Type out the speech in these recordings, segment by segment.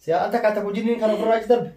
Si'a takka takka jinniin kan ofirraa achi darbe.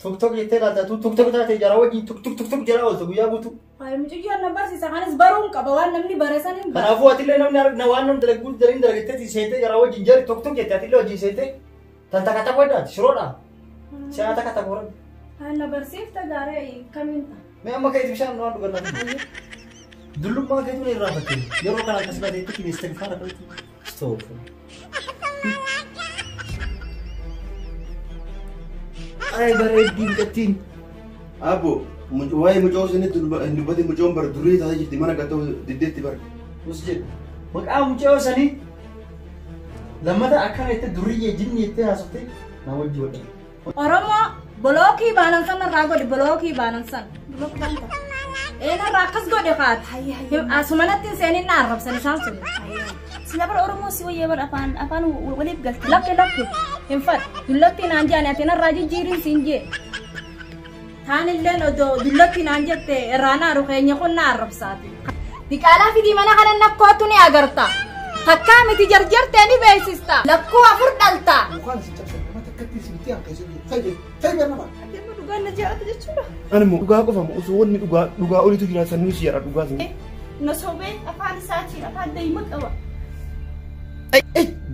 Tuk tuk jettee laata tuk tuk taatee jara wajjin tuk tuk tuk tuk jara ooltu guyyaa guutuu. Hayi mucayyoon na barsiisa kanas baruun qaba waan namni bare san hin bara. Kanaafuu atillee namni argina waan namni dalaguu dalagiin dalagatteeti seentee jara wajjin jari tuk tuk jettee atillee wajjin seentee tan takka takka waddaati shiroodha. Si'a takka takka warra. Hayi na barsiifta gaaree kamiin ta'a. Mee amma keeti bishaan waan dhugannaa. Dullummaa keetu na irraanfatte yeroo kana akkas baatee itti istighfaara qabdi. Stop. Ay bareeddii mucattiin. Abbo, waa'ee mucoo isinitti hin dubbatin mucoon bara durii taatee jirti mana gattoo diddeetti bara. Us jedhu. Maqaa mucayoo sanii lammata akkana jettee duriyyee jinni jettee haasoftee na wajji wadha. Oromoo bolookii baanan san irraa godhi bolookii baanan san. Block baanta. Een irraa akkas godhe kaati. Asumanatti hin seenin na arrabsan isaan sun. Sila bara Oromoo si wayyee bara afaan afaan waliif galte. Lakki lakki hin fadhu dullatti naan jedhani ati narraa jijjiirin siin jee. Taanilleen odoo dullatti naan jette irraa naaru keenya kun na arrabsaati. Diqaalaa fidii mana kana nakkootu ni agarta. Takkaa miti jarjartee ni beeksista. Lakkuu afur dhalta. Mukaan isin cabsan nama takkatti isin itti hanqisee jiru. Fayyee fayyee nama. Ati amma dhugaan na jaalata jechuudha. Ani immoo dhugaa qofa moo osoo wanni dhugaa dhugaa oliitu jira sannii si jedha dhugaa sin. Na sobee afaan isaatiin afaan daa'ima qaba.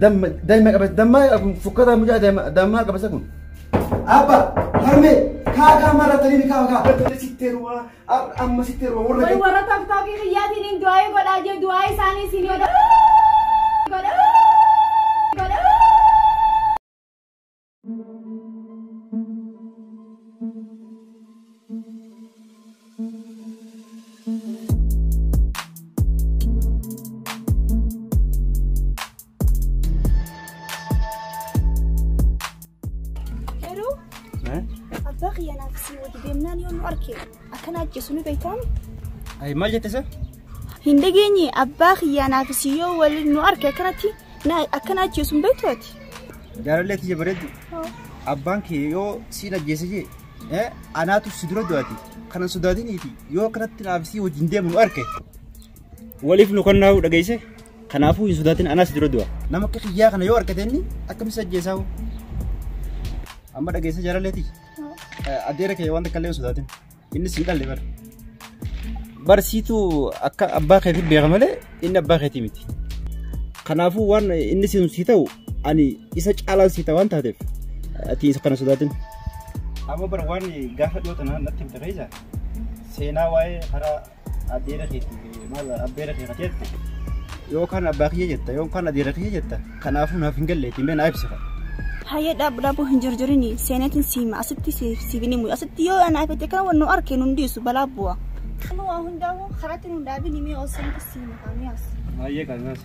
Damma daa'ima qaba damma fukkataa mucaa daa'ima dammaa qaba isa kun. Abba harmee kaa kaa maratanii kaa kaa. Sitti heerumaa amma sitti heerumaa warra Way warra tiktookii kiyyaatiin hin du'aa'ii godhaa jee du'aa'ii isaanii isin godha. Godha. Godha. Garuu abbaa kiyya naaf si wajji deemnaan yoo nu arge akkana ajjeesu ni beektaami. Ay maal jette isa? Hin dhageenye abbaa kiyya naaf si yoo waliin nu arge akkanatti na akkana ajjeesu hin beektu ati. Jaalallee tiyya bareeddu. Abbaan kee yoo siin ajjeese jee anaatu si dura du'aati. Kana sodaatiniiti yoo akkanatti naaf si wajjin deemu nu arge. Waliif nu kennaa'u dhageesse. Kanaafuu hin sodaatin anaa si dura du'a. Nama akka kiyyaa kana yoo argate inni akkamitti si ajjeesaa? Amma dhageesse jaalallee tiyya. Adeera kee waan takka illee hin sodaatin. Inni siin dhalle bara. Barsiitu akka abbaa keetii beeka malee inni abbaa keetii miti. Kanaafuu waan inni siin sii ta'u ani isa caalaan sii ta'a waan taateef ati isa kana sodaatin. Amma bara waan gaafa dhiyoo tana natti himte keessa seenaa waa'ee karaa adeera keetii maal abbeera kee kateette yookaan abbaa kiyya jetta yookaan adeera kiyya jetta kanaafuu naaf hin galle ittiin mee naa ibsi fa'a. Hayyee dhaabu dhaabu hin jirjirini seeneetiin siima asitti siif ni mu'i asitti yoo anaaf itti kan wannu arge nun dhiisu balaa bu'a. Nu waa hundaa'u karaatti nun dhaabini mee osoo siima kaamee as. Baay'ee kanas.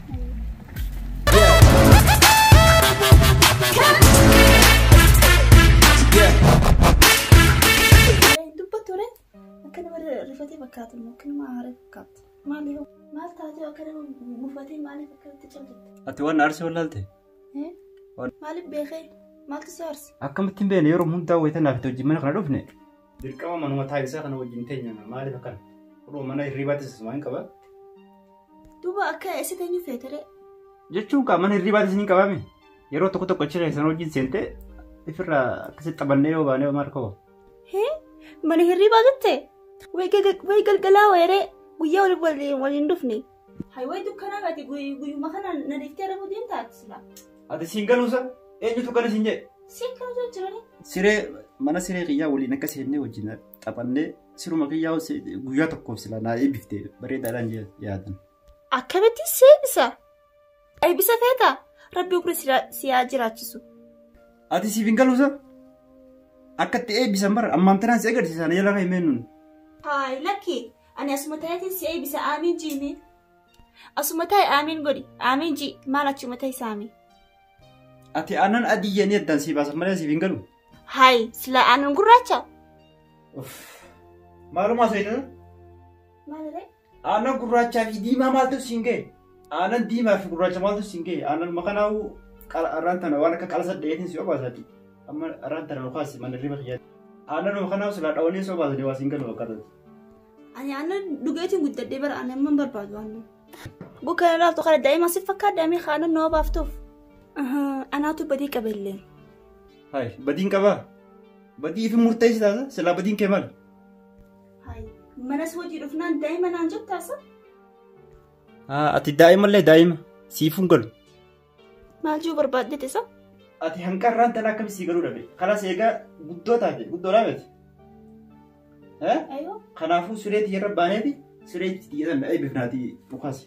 Dubbatu re akka nama rifatee fakkaatu immoo akka nama aaree fakkaatu. Maali hoo maal taatee akka nama mufatee maaliif akkamitti caljatte? Ati waan arsee wallaalte? Maaliif beekee maaltu si aarse? Akkamitti hin beekne yeroo hundaa wayita naaf itti wajjin mana kana dhufne. Dirqama manuma taa'isaa kana wajjin teenya maaliif akkana? Oduu mana hirriibaatis waan qaba. Duuba akka eessa teenyu feetere? Jechuun kaa mana hirriibaatis ni qabame. Yeroo tokko tokko achi keessan wajjin seentee ifirraa akkasitti taphannee yoo baanee maal qaba? Hee mana hirriibaa jette? Wayi galgalaa weeree guyyaa waliin dhufne. Hayi wayi dukkanaa ati guyyuma kana na dhiiftee rafuu deemtaa ati sila. Ati siin galuusa eenyutu kana siin jedhe? Siin kana jirani. Siree mana siree kiyyaa waliin akka seennee wajjin taphannee siruma kiyyaa guyyaa tokkoof sila naa eebbifte bareedaadhaan yaadan. Akkamitti si eebbisa? Eebbisa feetaa? Rabbi umrii si haa jiraachisu. Ati siif hin galuusa? Akka itti eebbisan bara ammaan tanaan si agarsiisan jala kan himeen nun. Hayi lakki ani asuma taa'eetiin si eebbisa aamiin jiime. Asuma taa'e aamiin godhi aamiin ji maal achuma ta'e saami. Ati aannan adii jedhanii addaan si baasan malee siif hin galu. Hayi sila aannan gurraacha. Maalumaa soyitan? Maaliree? Aannan gurraachaa fi diimaa maaltu siin ga'e? Aannan diimaa fi gurraacha maaltu siin ga'e? Aannan makanaa'u arraan tana waan akka qalasa dheetiin si obaasati. Amma arraan tana nukaasi mana hirriba kiyyaatti. Aannan makanaa'u silaa dhawanii si obaasanii waa siin galu fakkaatati. Ani aannan dhugeetiin guddadhee bara aannan man barbaadu aannan. Bukka laaftu kana daa'ima si fakkaata daa'imni aannan nama baaftuuf. Anaatu badii qaba illee. Hai, badiin qabaa? Badii fi murteessitaa silaa badiin kee maal? Hai, manas hojii dhufnaan daa'ima naan jettaasa? Ati daa'imallee daa'ima siif hin galu. Maal jiru barbaadde isa? Ati hanqarraan tana akkam sii galuu dhabe? Kanas egaa guddoo taate guddoo dhaabete. Kanaafuu sireetii irra baaneeti sireetii xiyyeetan eebbifnaati dhukaas.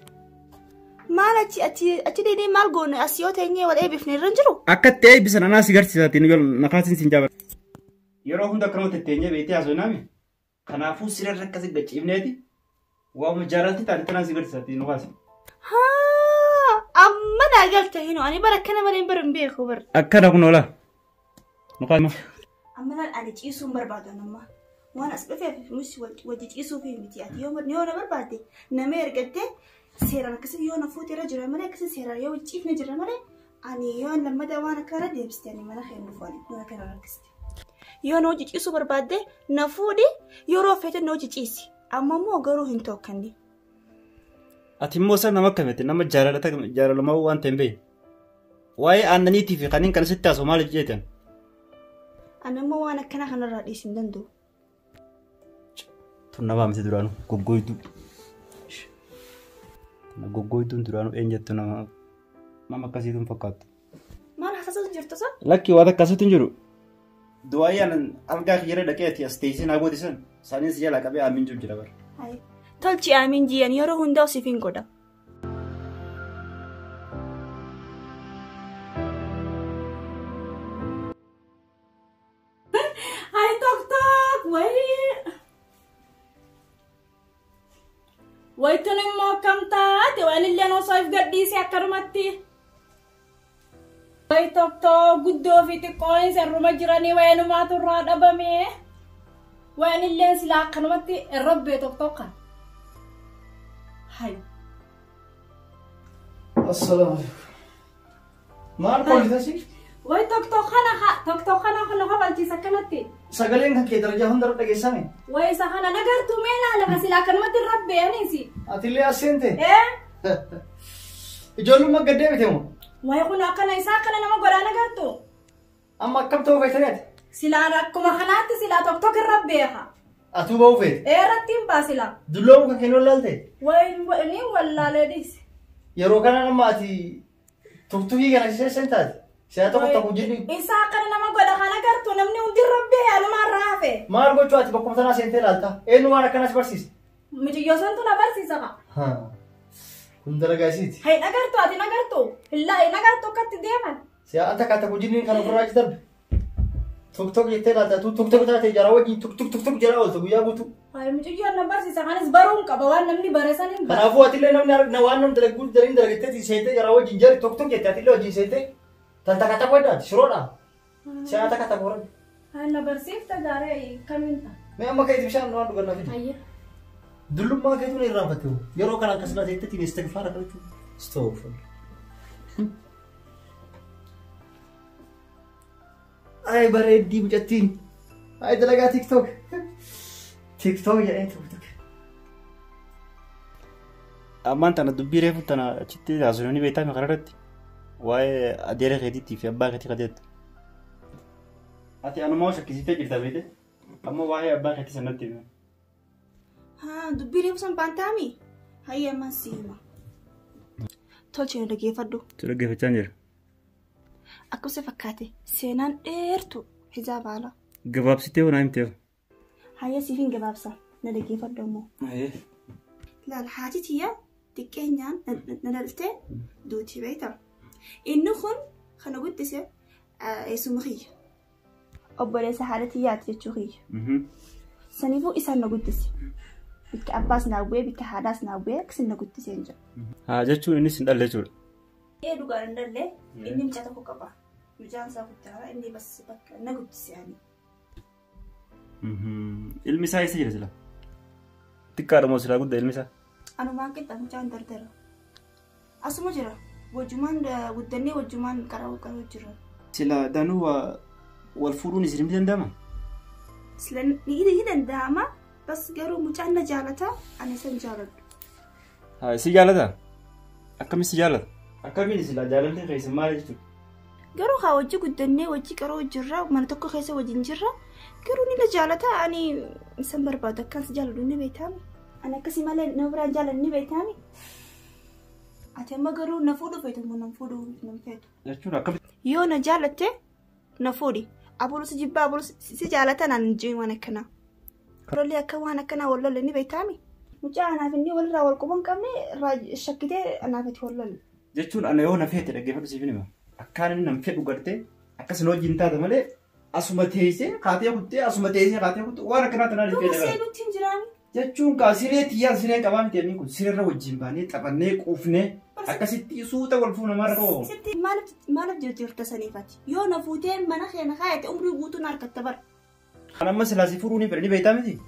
Maal achi achi achi deedee maal goone as yoo teenyee wal eebbifne irra hin jiru? Akka itti eebbisan anaa si garsiisaatiin nakaasin siin jaabata. Yeroo hunda akkanuma teenyee beektee haasofnaami. Kanaafuu siree irra akkasii gachiifneeti waamuma jaalalti taate tanaa si garsiisaatiin dhukaas. Haa amma naa galte hinu ani bara akkana malee bara hin beeku bara. Akkana kun oola. Nukaas. Amma laal ani ciisuun barbaadu amma. Waan as dhufeef nus wajji ciisuuf miti ati yoo na barbaadde nama ergattee seeraan akkasii yoo na fuute irra jira malee akkasii seeraan yoo ciifne jira malee ani yoo lammata waan akka irra deebiste ani mana kee dhufu ani yoo akkana rakkiste. Yoo na hojii ciisuu barbaadde na fuudhi yeroo feete na hojii ciisi amma immoo garuu hin tokkanne. Ati immoo sana nama akkamiti nama jaalalamaa waan ta'e hin beekne. Waa'ee aannaniitii fi kanneen kana sitti haasa'u maaliif jeetan? Ani immoo waan akkanaa kanarraa dhiisuu hin danda'u. Tun nama miti duraanuu goggooytuu. Goggooytuun duraanuu eenyu jettu nama akkasiitu hin fakkaattu. Maal haasa'aa jirtu sa? Lakki waan akkasiitu hin jiru. Du'aayii aannan algaa kiyyarra dhaqee ati as teessee naa gootisan isaanis jalaa qabee aamiin jiru jira bara. Tolchi aamiin jiyan yeroo hundaa siif hin godha. Hai tok tok wayii. Wayituun immoo akkam taate waan illee osoo if gadhiisee akkanumatti. Wayi tok tok guddoo fi xiqqoon sirruma jiranii wayinumaatu irraa dhabame. Waan illee silaa akkanumatti irra bee tok tok kan. Hai. Assalaamu alaikum. Maal qoolita si? Wayi tok tok kana tok tok kana kana kofalchiisa akkanatti. Sagaleen kan kee darajaa hundarra dhageessame. Wayi isa kana nagartuu mee ilaala silaa akkanumatti irra beeyaniisi. Atillee as seente? Ijoollummaa gad deebite moo? Wayi kun akkana isaa akkana nama godhaa nagartuu. Amma akkam ta'uu feetanii ati? Silaan akkuma kanaatti silaa tok tok irra beeka. Atuu ba'uu feete? Irratti hin baa silaa. Dulloomuu kan kennu wallaalte? Wayi ni wallaalee dhiisi. Yeroo kana amma ati tuktukii kana si taate? Si'a tokko tokko jinni. Isaa akkana nama godha kana gartuu namni hundi irra beeya anumaan raafe. Maal gochuu ati bakkuma tanaa seentee ilaalta? Eenyu waan akkanas barsiise? Mucayyoo santu na barsiisa kaa. Kun dalagaa isiiti. Hai nagartuu ati nagartuu hin nagartuu akkatti deeman. Si'a anta kaata kujinni kan ofirraa achi darbe. Tuk tuk jettee ilaalta tuk tuk taate jara wajjin tuk tuk tuk tuk jala ooltu guyyaa guutuu. Hai mucayyoon na barsiisa kanas baruun qaba waan namni bare san hin bara. Kanaafuu atillee namni waan namni dalaguu daliin dalagattee seentee jara wajjin jari tuk tuk jette atillee wajjin seentee tan takka takka waddaati shiroodha. Si'a takka takka horan. Hai na barsiifta gaaree kamiin ta'a? Mee amma keeti bishaan waan dhugannaa fidi. Ayya. Dullummaa keetu na irraanfatte yeroo kana akkas laata jettee istighfaara kadhachuu. Astaghfirullah. Ay bareeddii mucattiin. Ay dalagaa TikTok. TikTok jedhee TikTok. Ammaan tana dubbii reefu tana achitti haasofni beektaa karaa irratti waa'ee adeera keetiitii fi abbaa keetii kateettu. Ati anumaa shakkisiiftee jirta beekte amma waa'ee abbaa keetii sanatti hime. Haa dubbii reefu san baantaami? Hayya ammaan si hima. Tolchi na dhaggeeffadhu. Si dhaggeeffachaa jira. Akkuma fakkaate seenaan dheertu hijaa baala. Gabaabsitee hoo naa himteef? Hayya siif hin gabaabsa na dhaggeeffadhu ammoo. Laal haati tiyya xiqqeenyaan na dhaltee duuti beektaa. Inni kun kana guddise eessuma kiyya. Obboleessa haadha tiyyaati jechuu kiyya. Saniifuu isaan na guddise. Bikka abbaas naa bu'ee bikka haadhaas naa bu'ee akkasiin na guddisee hin jiru. Haa jechuun innis hin dhalle jechuudha. Ee dhugaan hin dhalle inni mucaa tokko qaba. Mucaan isaa guddaadha inni bas bakka na guddise ani. Ilmi isaa eessa jira silaa? Xiqqaadha moo silaa guddaa ilmi isaa? Anumaan qixa mucaan dardara. Asuma jira. Wajjumaan guddannee wajjumaan qara'uu qara'uu jira. Silaa danuu wal fuudhuun isin ni danda'ama? Sila ni danda'ama. Bas garuu mucaan na jaalata ani isa hin jaaladhu. Haa si jaalata? Akkamiin si jaalata? Akkamiin silaa jaalalli keessa maal jechuudha? Garuu haa wajji guddannee wajji qaroo jirra mana tokko keessa wajjin jirra. Garuu ni na jaalata ani isan barbaadu akkaan si jaalladhu ni beektaami. Ani akkasii malee nama biraan jaalladhu ni beektaami. Ati amma garuu na fuudhuu feetu moo na fuudhuu hin feetu? Jechuun akkamitti? Yoo na jaalatte na fuudhi. Abolus jibbaa abolus si jaalata naan hin jiru waan akkanaa. Lolli akka waan akkanaa wal lolle ni beektaami. Mucaa anaaf inni walirraa wal quba hin qabne irraa shakkitee anaaf itti wal lolle. Jechuun ana yoo na feete dhaggeeffadhu siif hima. Akkaan inni nam fedhu gartee akkas na wajjin taate malee asuma teessee kaatee kuttee asuma teessee kaatee kuttee waan akkanaa tanaan hin Duuba fedhe bara. seenutti hin jiraami. Jechuun kaa siree tiyyaan siree qabaa miti inni kun sireerra wajjin baanee taphannee quufnee akkasitti suuta wal fuuna marra koo. Sitti maaliif jirjirta saniifati? Yoo na fuutee mana keenya kaayate umrii guutuu na harkatta bara. Kan amma silaa si furuu ni fedha ni beektaa miti.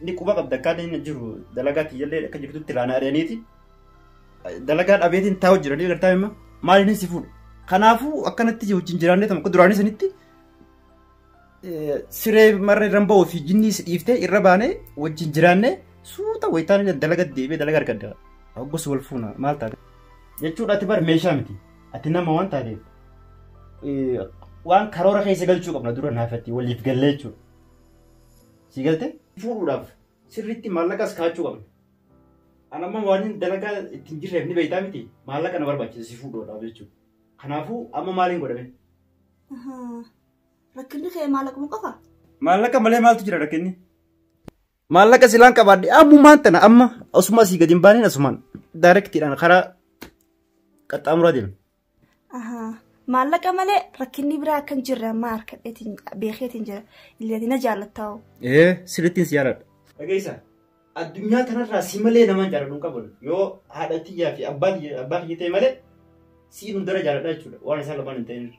Ni quba qabda akkaan inni jiru dalagaa tiyyallee akka jirtutti laana adeeniiti. Dalagaa dhabeetiin taa'u jiranii gartaa hima maaliin si fuudha. Kanaafuu akkanatti wajjin jiraannee tokko duraanii sanitti siree marra irra ba'uu fi jinni si dhiiftee irra baanee wajjin jiraannee suuta wayitaan dalaga deebi'ee dalaga argadda. Hoggas wal fuuna maal taate? Jechuudha ati bar meeshaa miti. Ati nama waan taateef waan karoora keessa galchuu qabna dura naafatti waliif gallee jechuudha. Si galte? Fuudhuudhaaf sirriitti maallaqas kaachuu qabna. Ani amma waan dalagaa ittiin jirreef ni beektaa miti maallaqa na barbaachisa si fuudhuudhaaf jechuudha. Kanaafuu amma maaliin godhame? Rakkinni kee maallaquma qofa? Maallaqa malee maaltu jira rakkinni? Maallaqa silaan qabaadhe ammumaan tana amma osuma asii gadi hin baaneen asumaan daayirektiidhaan karaa qaxxaamuraa deema. Maallaqa malee rakkinni biraa akka hin jirre amma harkadheetiin beekeetiin jira. Illee na jaallatta. Sirrittiin si jaaladha. Dhageessaa addunyaa kanarraa si malee nama hin jaalladhu hin qabu. Yoo haadha tiyyaa fi abbaa kiyya ta'e malee siin hundara jaaladha jechuudha waan isaan lamaan hin ta'in.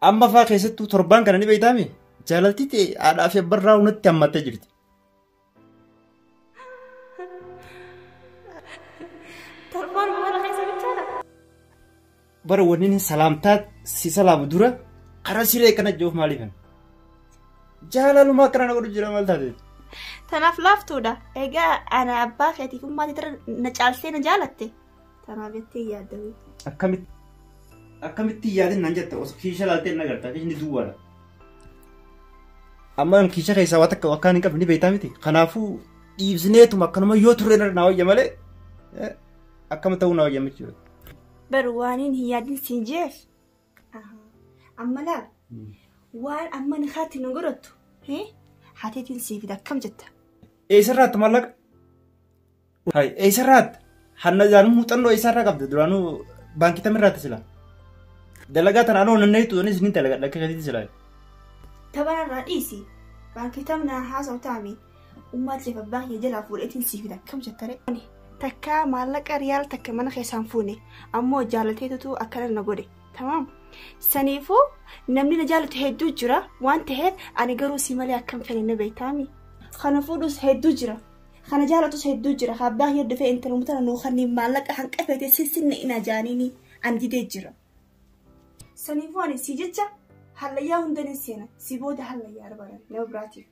Amma fa'aa keessattuu torbaan kana ni beektaami jaalalti ta'e haadhaa fi abbarraa hunatti hammattee jirti. Torbaan mana keessa bichaadha. Bara wanni salaamtaa si salaamu dura karaa siree kana jiruuf maaliif? Jaalalumaa akkana na godhu jira maal taate? Tanaaf laaftuudha. Egaa ana abbaa keetiif ummati tara na caaltee na jaalatte. Tanaaf jettee yaadda. Akkamitti yaadin naan jetta osoo kiisha laaltee na agarta kiishni duwwaadha. Amma kiisha keessaa waan takka akkaan hin qabne ni beektaa miti. Kanaafuu dhiibsineetuma akkanuma yoo turre naa wayya malee akkama ta'uu naa wayya miti. Bar waaniin hin yaadin siin jeef. Amma laal waan amma ni haati nu godhattu haateetiin sii fida akkam jetta? Eessarraatti maallaqa? Hai eessarraatti? Hanna jaanuu muuxannoo eessarraa qabda duraanuu baankii tamirraatti sila. Dalagaa tana anoo nanneetu anis ni dalagadha akka keetitti sila. Tabararraa dhiisi. Baankii tamnaa haasa'u taami. Ummaatti lafa abbaa kiyya jalaa fuudheetiin sii fida akkam jetta ree? Takka maallaqa riyaal takka mana keessaan fuune ammoo jaalateetutu akkana na godhe. Tamaam. Saniifuu namni na jaalatu hedduu jira waan ta'eef ani garuu si malee akkam fedhe na beektaami. Kana fuudhus hedduu jira. Kana jaalatus hedduu jira. Abbaa kiyya dhufee intala mutana nuu kanneen maallaqa hanqafete sinsinne ina jaaniini ani didee jira. Saniifuu ani si jecha hallayyaa hunda ni seena. Si booda hallayyaa barbaada nama biraatiif.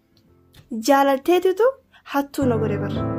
Jaalateetutu hattuu na godhe bara.